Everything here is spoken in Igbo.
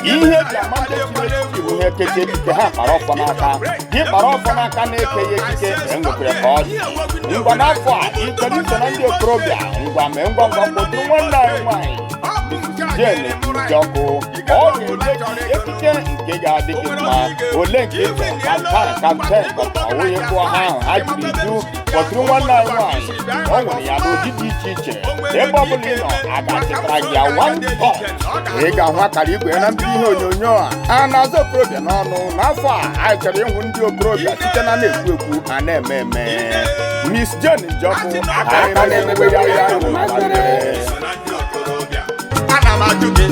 Ihe eji ama ndị chiri echichi bụ ihe kechi ekike ha kpara ọfọ n'aka. Gị kpara ọfọ n'aka na-ekeghị ekike, enwekwara ka ọ dị. Ngwa, n'afọ a ị chọrọ iso na ndị okorobịa, ngwa, mee ngwa ngwa kpọtụrụ nwanne anyị nwaanyị Jane Njọkụ. Ọ ga-enye gị ekike nke ga-adị gị mma. Ole nke ị chọrọ? Kaftan, kaftan, awụnye kpụọ ha ahụ ha jiri ju. Kpọtụrụ nwanne anyị nwaanyị, ọ nwere ya n'ụdị dị iche iche. Ebe ọbụla ị nọ, a ga-achịtara gị ya one touch. Ị ga-ahụ akara igwe na mbido ihe onyonyo a. A na-azụ okorobịa n'ọnụ. N'afọ a, anyị chọrọ ịhụ ndị okorobịa site na na-ekwu ekwu a na-eme eme. Miss Jane Njọkụ, aka na-emewe ya ya. Ana m ajụ gị.